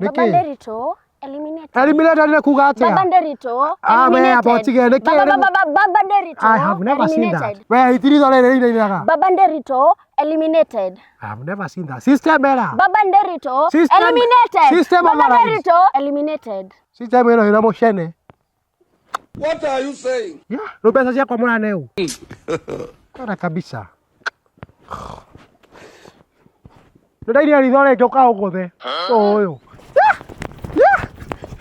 Baba Nĩkĩ? Nderitu eliminated. Eliminated nĩ kuga atĩa? Baba Nderitu Ah, we, eliminated. amba ũtige, nĩkĩ Baba rĩu? Baba Baba Nderitu I have never seen that. eliminated. We itiritho rĩrĩ rĩinainaga. Baba Nderitu eliminated. I have never seen that. System error. Baba Nderitu System- eliminated. system Baba override. Nderitu eliminated. System ĩno ĩna mũcene. What are you saying? Yeah, rĩu mbeca ciakwa mũraneu. Kora kabisa. Nĩ ndainia ritho rĩngĩ ũka ũgũthe. Ũyũ.